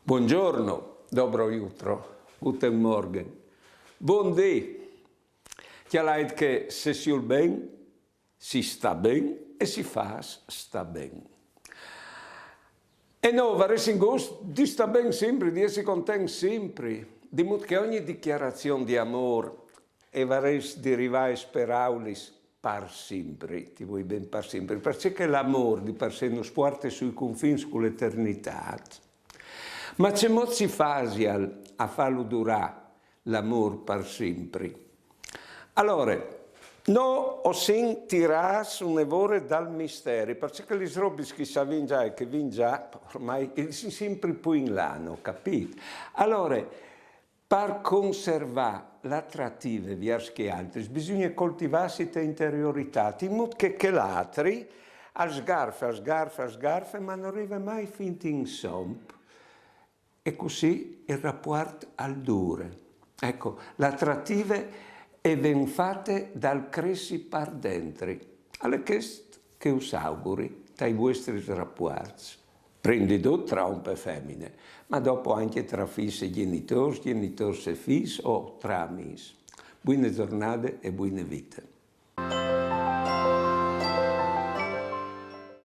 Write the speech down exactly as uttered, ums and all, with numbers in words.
Buongiorno, dobro jutro, guten Morgen, bundì. Cjalait che se si ul ben, si sta ben e si fâs sta ben. E no, varessin gust di sta ben simpri, di jessi content simpri, di mût che ogni dichiarazion di amôr e varès di rivâ aes peraulis par simpri, ti voi ben par simpri, parcè che l'amôr di par se nus puarte sui confins cu l'eternitât. Ma cemût si fasial a fâlu durâ l'amôr par simpri? Alore, no o sin tirâts une vore dal misteri, parcè che lis robis che i savìn za e che i vin za, ormai i sin simpri plui in là, no, capît? Alore, par conservâ l'atrative viers chei altris, bisugne coltivâsi te interioritât, in mût che chel altri al sgarfe, al sgarfe, al sgarfe, ma no rive mai fin in somp. E cussì il rapuart al dure. Eco, l'atrative e ven fate dal cressi par dentri. Al è chest che us auguri tai vuestris rapuarts. Prin di dut tra om e femine, ma dopo ancje tra fîs e gjenitôrs, gjenitôrs e fîs o tra amîs. Buine zornade e buine vite.